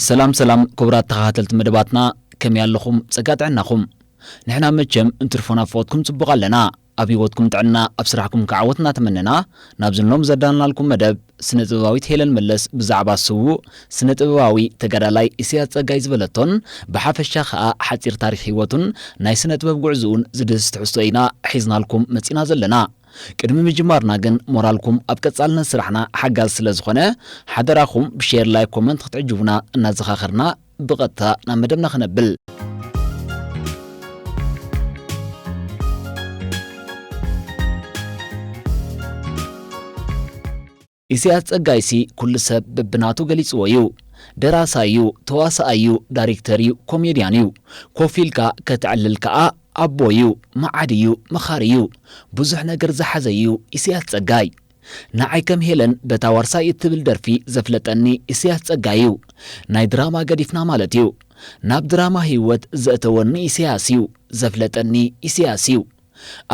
ሰላም ሰላም ክቡራት ተኸታተልቲ መደባትና፣ ከመይ ኣለኹም? ጸጋ ጥዕናኹም? ንሕና መቸም እንትርፎ ናፍቖትኩም ጽቡቕ ኣለና። ኣብ ህይወትኩም ጥዕና፣ ኣብ ስራሕኩም ከዓ ዓወት እናተመነና፣ ናብዚ ሎም ዘዳለናልኩም መደብ፣ ስነ ጥበባዊት ሄለን መለስ ብዛዕባ ስዉእ ስነ ጥበባዊ ተጋዳላይ ኢሳያስ ጸጋይ ዝበለቶን ብሓፈሻ ከዓ ሓጺር ታሪኽ ህይወቱን ናይ ስነ ጥበብ ጉዕዝኡን ዝድህስስ ትሕዝቶ ኢና ሒዝናልኩም መጺና ዘለና። ቅድሚ ምጅማርና ግን ሞራልኩም ኣብ ቀጻልነት ስራሕና ሓጋዚ ስለ ዝኾነ ሓደራኹም ብሼር፣ ላይክ፣ ኮመንት ክትዕጅቡና እናዘኻኸርና ብቐጥታ ናብ መደብና ክነብል። ኢሳያስ ጸጋይሲ ኩሉ ሰብ በብናቱ ገሊጽዎ እዩ። ደራሳይ እዩ፣ ተዋሳኣይ እዩ፣ ዳይሬክተር እዩ፣ ኮሜድያን እዩ። ኮፍ ኢልካ ከተዕልል ከኣ ኣቦ እዩ፣ መዓድ እዩ፣ መኻሪ እዩ። ብዙሕ ነገር ዝሓዘ እዩ ኢሳያስ ጸጋይ። ንዓይ ከም ሄለን በታ ዋርሳይ እትብል ደርፊ ዘፍለጠኒ ኢሳያስ ጸጋይ እዩ። ናይ ድራማ ገዲፍና ማለት እዩ። ናብ ድራማ ህይወት ዘእተወኒ ኢሳያስ እዩ፣ ዘፍለጠኒ ኢሳያስ እዩ።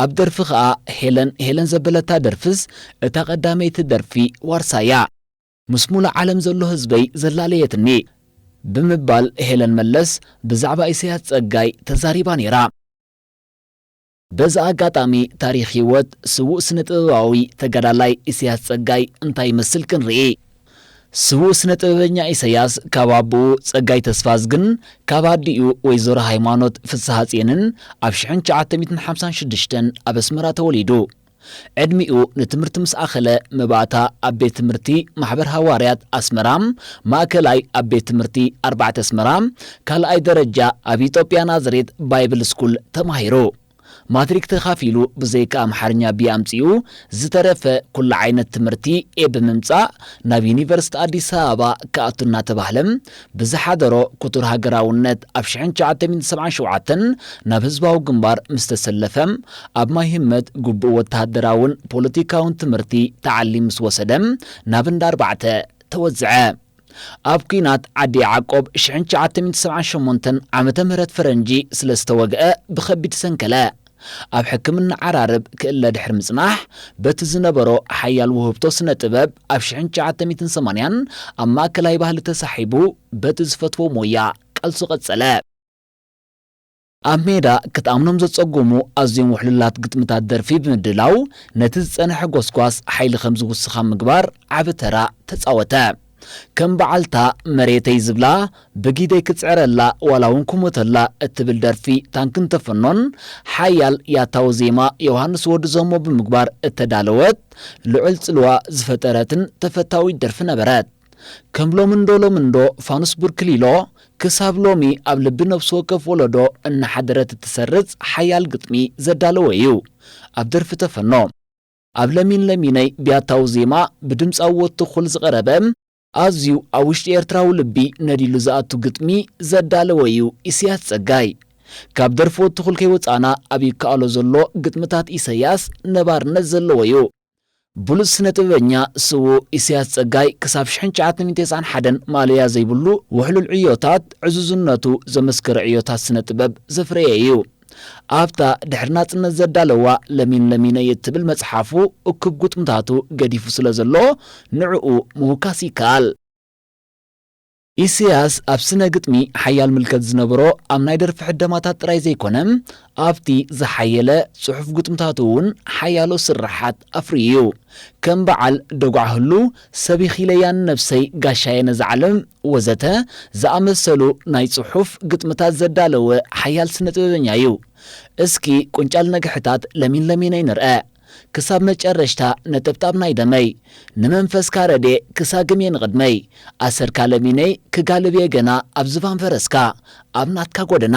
ኣብ ደርፊ ኸኣ ሄለን ሄለን ዘበለታ ደርፍስ እታ ቀዳመይቲ ደርፊ ዋርሳይ እያ። ምስ ሙሉእ ዓለም ዘሎ ህዝበይ ዘላለየትኒ ብምባል ሄለን መለስ ብዛዕባ ኢሳያስ ጸጋይ ተዛሪባ ነይራ። በዚ ኣጋጣሚ ታሪኽ ህይወት ስዉእ ስነ ጥበባዊ ተጋዳላይ ኢሳያስ ጸጋይ እንታይ ይመስል ክንርኢ። ስዉእ ስነ ጥበበኛ ኢሳያስ ካብ ኣቦኡ ጸጋይ ተስፋዝግን ካብ ኣዲኡ ወይዘሮ ሃይማኖት ፍስሃጽዮንን ኣብ ሽሕን ትሽዓተ ሚእትን ሓምሳን ሽዱሽተን ኣብ ኣስመራ ተወሊዱ። ዕድሚኡ ንትምህርቲ ምስ ኣኸለ መባእታ ኣብ ቤት ትምህርቲ ማሕበር ሃዋርያት ኣስመራ፣ ማእከላይ ኣብ ቤት ትምህርቲ ኣርባዕተ ኣስመራ፣ ካልኣይ ደረጃ ኣብ ኢትዮጵያ ናዝሬት ባይብል ስኩል ተማሂሩ። ማትሪክ ተኻፊሉ ብዘይካ ኣምሓርኛ ቢ ኣምጺኡ ዝተረፈ ኩሉ ዓይነት ትምህርቲ ኤ ብምምጻእ ናብ ዩኒቨርሲቲ ኣዲስ ኣበባ ክኣቱ እናተባህለ ብዝሓደሮ ክቱር ሃገራውነት ኣብ ሽሕን ትሽዓተ ሚእትን ሰብዓን ሸውዓተን ናብ ህዝባዊ ግንባር ምስ ተሰለፈ ኣብ ማይ ህመት ግቡእ ወተሃደራውን ፖለቲካውን ትምህርቲ ተዓሊም ምስ ወሰደ ናብ እንዳ ኣርባዕተ ተወዝዐ። ኣብ ኲናት ዓዲ ያዕቆብ ሽሕን ትሽዓተ ሚእትን ሰብዓን ሸሞንተን ዓመተ ምህረት ፈረንጂ ስለ ዝተወግአ ብኸቢድ ሰንከለ። ኣብ ሕክምና ዓራርብ ክእለ ድሕሪ ምጽናሕ፣ በቲ ዝነበሮ ሓያል ውህብቶ ስነ ጥበብ ኣብ ሽሕን ትሽዓተ ሚእትን ሰማንያን ኣብ ማእከላይ ባህሊ ተሳሒቡ በቲ ዝፈትዎ ሞያ ቃልሱ ቀጸለ። ኣብ ሜዳ ክትኣምኖም ዘጸግሙ ኣዝዮም ውሕሉላት ግጥምታት ደርፊ ብምድላው ነቲ ዝጸንሐ ጎስጓስ ሓይሊ ከም ዝውስኻ ምግባር ዓቢ ተራ ተጻወተ። ከም በዓልታ መሬተይ ዝብላ ብጊደይ ክጽዕረላ ዋላ እውን ክሞተላ እትብል ደርፊ ታንክን ተፈኖን ሓያል ያታዊ ዜማ ዮሃንስ ወዲ ዘሞ ብምግባር እተዳለወት ልዑል ጽልዋ ዝፈጠረትን ተፈታዊት ደርፊ ነበረት። ከም ሎምንዶ ሎምንዶ ፋኑስ ቡርክሊሎ ክሳብ ሎሚ ኣብ ልቢ ነፍሲ ወከፍ ወለዶ እናሓደረት እትሰርጽ ሓያል ግጥሚ ዘዳለወ እዩ። ኣብ ደርፊ ተፈኖ ኣብ ለሚን ለሚነይ ብያታዊ ዜማ ብድምጻዊ ወዲ ትኹል ዝቐረበ ኣዝዩ ኣብ ውሽጢ ኤርትራዊ ልቢ ነዲሉ ዝኣቱ ግጥሚ ዘዳለወ እዩ ኢሳያስ ጸጋይ። ካብ ደርፊ ወዲ ትኹል ከይወጻእና ኣብ ይከኣሎ ዘሎ ግጥምታት ኢሳያስ ነባርነት ዘለዎ እዩ። ብሉጽ ስነ ጥበበኛ ስዉእ ኢሳያስ ጸጋይ ክሳብ ሽሕን ትሽዓተ ሚእትን ተስዓን ሓደን ማእለያ ዘይብሉ ውሕሉል ዕዮታት ዕዙዝነቱ ዘመስከረ ዕዮታት ስነ ጥበብ ዘፍረየ እዩ። ኣብታ ድሕሪ ናጽነት ዘዳለዋ ለሚን ለሚነይ እትብል መጽሓፉ እኩብ ግጥምታቱ ገዲፉ ስለ ዘሎ ንዕኡ ምውካስ ይከኣል። ኢሳያስ ኣብ ስነ ግጥሚ ሓያል ምልከት ዝነበሮ ኣብ ናይ ደርፊ ሕደማታት ጥራይ ዘይኮነ ኣብቲ ዝሓየለ ጽሑፍ ግጥምታቱ እውን ሓያሎ ስርሓት ኣፍርዩ እዩ። ከም በዓል ደጓዕ ህሉ፣ ሰብ ኢኺለያ ንነብሰይ፣ ጋሻየ ነዚ ዓለም ወዘተ ዝኣመሰሉ ናይ ጽሑፍ ግጥምታት ዘዳለወ ሓያል ስነ ጥበበኛ እዩ። እስኪ ቁንጫል ነግሕታት ለሚን ለሚነይ ንርአ። ክሳብ መጨረሽታ ነጠብጣብ ናይ ደመይ ንመንፈስካ ረድኤ ክሳግም እየ ንቕድመይ ኣሰርካ ለሚነይ ክጋልብ እየ ገና ኣብ ዝባን ፈረስካ ኣብ ናትካ ጎደና።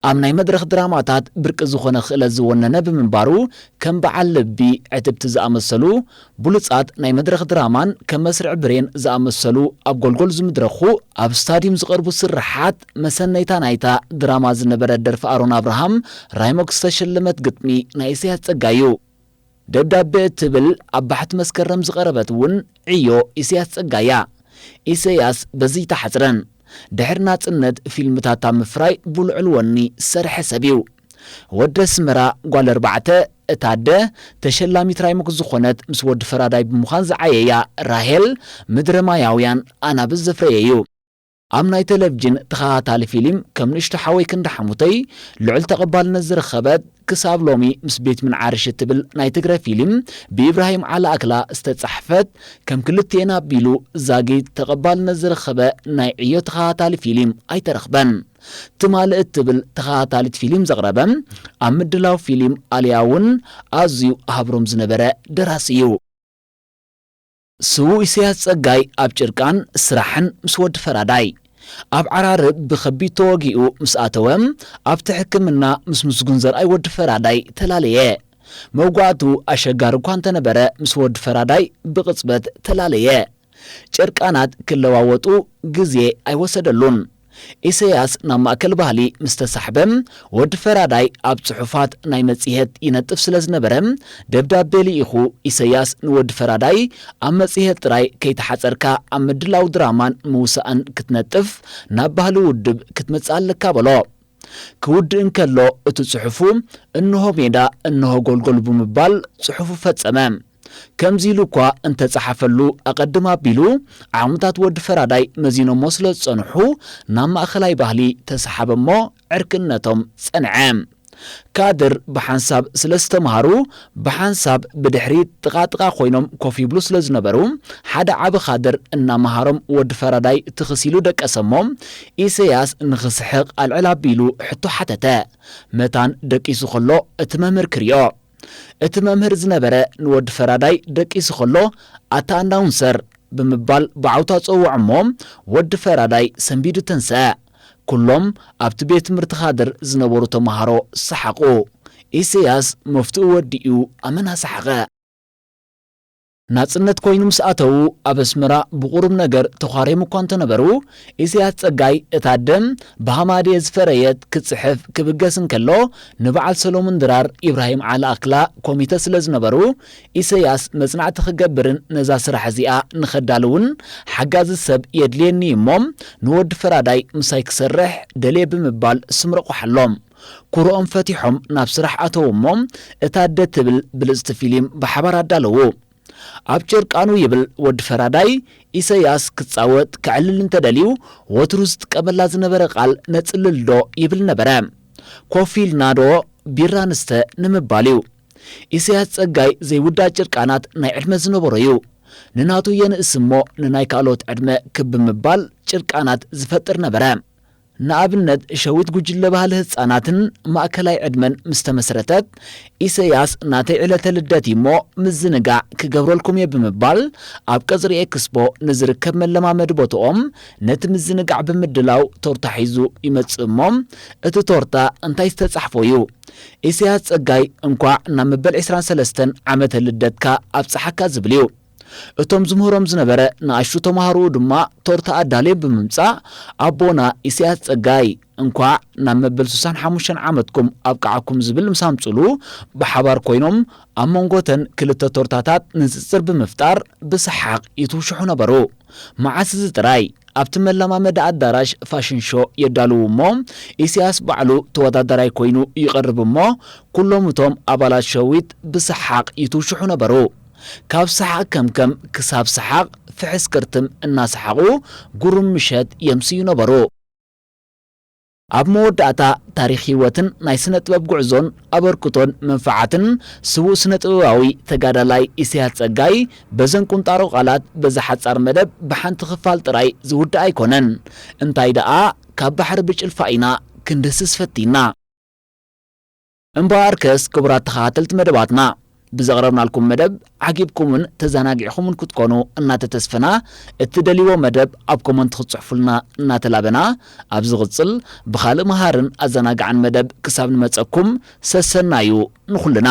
ኣብ ናይ መድረኽ ድራማታት ብርቂ ዝኾነ ክእለት ዝወነነ ብምንባሩ ከም በዓል ልቢ ዕትብቲ ዝኣመሰሉ ብሉጻት ናይ መድረኽ ድራማን ከም መስርዕ ብሬን ዝኣመሰሉ ኣብ ጎልጎል ዝምድረኹ ኣብ ስታድዩም ዝቐርቡ ስርሓት መሰነይታ ናይታ ድራማ ዝነበረት ደርፊ ኣሮን ኣብርሃም ራይሞክ ዝተሸለመት ግጥሚ ናይ ኢሳያስ ጸጋይ እዩ። ደብዳቤ እትብል ኣብ ባሕቲ መስከረም ዝቐረበት እውን ዕዮ ኢሳያስ ጸጋይ እያ። ኢሳያስ በዚ ኣይተሓጽረን። ድሕሪ ናጽነት ፊልምታት ኣብ ምፍራይ ብልዑል ወኒ ዝሰርሐ ሰብ እዩ። ወዲ ኣስመራ ጓል ኣርባዕተ፣ እታ ኣደ ተሸላሚት ራይሞክ ዝኾነት ምስ ወዲ ፈራዳይ ብምዃን ዝዓየያ ራሄል ምድረ ማያውያን ኣናብስ ዘፍረየ እዩ። ኣብ ናይ ቴሌቪዥን ተኸታታሊ ፊልም ከም ንእሽቶ ሓወይ ክንዲ ሓሙተይ ልዑል ተቐባልነት ዝረኸበት ክሳብ ሎሚ ምስ ቤት ምንዓርሽ እትብል ናይ ትግረ ፊልም ብኢብራሂም ዓሊ ኣክላ ዝተጻሕፈት ከም ክልቴና ኣቢሉ ዛጊት ተቐባልነት ዝረኸበ ናይ ዕዮ ተኸታታሊ ፊልም ኣይተረኽበን። ትማሊ እትብል ተኸታታሊት ፊልም ዘቕረበ ኣብ ምድላው ፊልም ኣልያ እውን ኣዝዩ ሃብሮም ዝነበረ ደራሲ እዩ። ስዉእ ኢሳያስ ጸጋይ ኣብ ጭርቃን ስራሕን ምስ ወዲ ፈራዳይ ኣብ ዓራርብ ብኸቢድ ተወጊኡ ምስ ኣተወ ኣብቲ ሕክምና ምስ ምስጉን ዘርኣይ ወዲ ፈራዳይ ተላለየ። መውጋእቱ ኣሸጋሪ እኳ እንተነበረ ምስ ወዲ ፈራዳይ ብቕጽበት ተላለየ። ጭርቃናት ክለዋወጡ ግዜ ኣይወሰደሉን። ኢሰያስ ናብ ማእከል ባህሊ ምስ ተሳሕበ፣ ወዲ ፈራዳይ ኣብ ጽሑፋት ናይ መጽሔት ይነጥፍ ስለ ዝነበረ፣ ደብዳቤ ልኢኹ። ኢሰያስ ንወዲ ፈራዳይ ኣብ መጽሔት ጥራይ ከይተሓጸርካ ኣብ ምድላው ድራማን ምውሳእን ክትነጥፍ ናብ ባህሊ ውድብ ክትመጽእ ኣለካ በሎ። ክውድእ እንከሎ እቲ ጽሑፉ እንሆ ሜዳ እንሆ ጎልጎል ብምባል ጽሑፉ ፈጸመ። ከምዚ ኢሉ እኳ እንተጸሓፈሉ ኣቐድም ኣቢሉ ዓቕምታት ወዲ ፈራዳይ መዚኖሞ ስለ ዝጸንሑ ናብ ማእከላይ ባህሊ ተሰሓበ እሞ ዕርክነቶም ጸንዐ። ካድር ብሓንሳብ ስለ ዝተምሃሩ ብሓንሳብ ብድሕሪት ጥቓጥቓ ኮይኖም ኮፍ ይብሉ ስለ ዝነበሩ ሓደ ዓቢ ካድር እናመሃሮም ወዲ ፈራዳይ ትኽስ ኢሉ ደቀሰ እሞ ኢሰያስ ንኽስሕቕ ኣልዕል ኣቢሉ ሕቶ ሓተተ። መታን ደቂሱ ከሎ እቲ መምህር ክሪኦ። እቲ መምህር ዝነበረ ንወዲ ፈራዳይ ደቂሱ ከሎ ኣታ ኣናውንሰር ብምባል ብዓውታ ጸውዖ እሞ ወዲ ፈራዳይ ሰንቢዱ ተንስአ። ኩሎም ኣብቲ ቤት ትምህርቲ ካድር ዝነበሩ ተምሃሮ ሰሓቑ። ኢሰያስ መፍትኡ ወዲኡ ኣመና ሰሓቐ። ናጽነት ኮይኑ ምስ ኣተዉ ኣብ ኣስመራ ብቑሩብ ነገር ተዃርዮም እኳ እንተነበሩ፣ ኢሰያስ ጸጋይ እታ ኣደ ብሃማድየ ዝፈረየት ክጽሕፍ ክብገስ እንከሎ፣ ንበዓል ሰሎሙን ድራር ኢብራሂም ዓሊ ኣክላ ኮሚተ ስለ ዝነበሩ፣ ኢሰያስ መጽናዕቲ ክገብርን ነዛ ስራሕ እዚኣ ንኸዳልውን ሓጋዚ ሰብ የድልየኒ እሞ ንወዲ ፈራዳይ ምሳይ ክሰርሕ ደልየ ብምባል ስም ረቑሓሎም። ኩርኦም ፈቲሖም ናብ ስራሕ ኣተዉ እሞ እታ ኣደ ትብል ብልጽቲ ፊልም ብሓባር ኣዳለዉ። ኣብ ጭርቃኑ ይብል ወዲ ፈራዳይ፣ ኢሰያስ ክጻወት ከዕልል እንተደልዩ ወትሩ ዝጥቀመላ ዝነበረ ቃል ነጽልል ዶ ይብል ነበረ። ኮፍ ኢልና ዶ ቢራ ንስተ ንምባል እዩ። ኢሰያስ ጸጋይ ዘይውዳእ ጭርቃናት ናይ ዕድመ ዝነበሮ እዩ። ንናቱ የንእስ እሞ ንናይ ካልኦት ዕድመ ክብ ብምባል ጭርቃናት ዝፈጥር ነበረ። ንኣብነት ሸዊት ጉጅለ ባህሊ ህጻናትን ማእከላይ ዕድመን ምስ ተመስረተት፣ ኢሰያስ ናተይ ዕለተ ልደት እዩሞ ምዝንጋዕ ክገብረልኩም እየ ብምባል ኣብ ቀጽሪ ኤክስፖ ንዝርከብ መለማመዲ ቦትኦም ነቲ ምዝንጋዕ ብምድላው ቶርታ ሒዙ ይመጽእ እሞ እቲ ቶርታ እንታይ ዝተጻሕፎ እዩ? ኢሰያስ ጸጋይ እንኳዕ ናብ መበል ዕስራን ሰለስተን ዓመተ ልደትካ ኣብጽሓካ ዝብል እዩ። እቶም ዝምህሮም ዝነበረ ንኣሽቱ ተማሃሮኡ ድማ ቶርታ ኣዳልዮም ብምምጻእ ኣቦና ኢሰያስ ጸጋይ እንኳዕ ናብ መበል ሱሳን ሓሙሽተን ዓመትኩም ኣብቅዓኩም ዝብል ምስ ኣምጽሉ ብሓባር ኮይኖም ኣብ መንጎተን ክልተ ቶርታታት ንጽጽር ብምፍጣር ብሰሓቕ ይትውሽሑ ነበሩ። መዓስ እዚ ጥራይ ኣብቲ መለማመዲ ኣዳራሽ ፋሽን ሾ የዳልዉ እሞ ኢሰያስ ባዕሉ ተወዳዳራይ ኮይኑ ይቐርብ እሞ ኩሎም እቶም ኣባላት ሸዊት ብሰሓቕ ይትውሽሑ ነበሩ። ካብ ሰሓቕ ከምከም ክሳብ ሰሓቕ ፍሕስ ክርትም እናሰሓቑ ጉሩም ምሸት የምስዩ ነበሩ። ኣብ መወዳእታ ታሪኽ ህይወትን ናይ ስነ ጥበብ ጉዕዞን ኣበርክቶን መንፍዓትን ስዉእ ስነ ጥበባዊ ተጋዳላይ ኢሰያስ ጸጋይ በዘን ቁንጣሮ ቃላት በዛ ሓጻር መደብ ብሓንቲ ክፋል ጥራይ ዝውዳእ ኣይኮነን። እንታይ ደኣ ካብ ባሕሪ ብጭልፋ ኢና ክንድህስስ ፈቲና። እምበኣርከስ ክቡራት ተኸታተልቲ መደባትና ብዘቕረብናልኩም መደብ ዓጊብኩምን ተዘናጊዕኹምን ክትኮኑ እናተተስፈና እትደልይዎ መደብ ኣብ ኮመንት ክትጽሕፉልና እናተላበና ኣብ ዝቕጽል ብኻልእ መሃርን ኣዘናጋዕን መደብ ክሳብ ንመጸኩም ሰሰናዩ ንኹልና።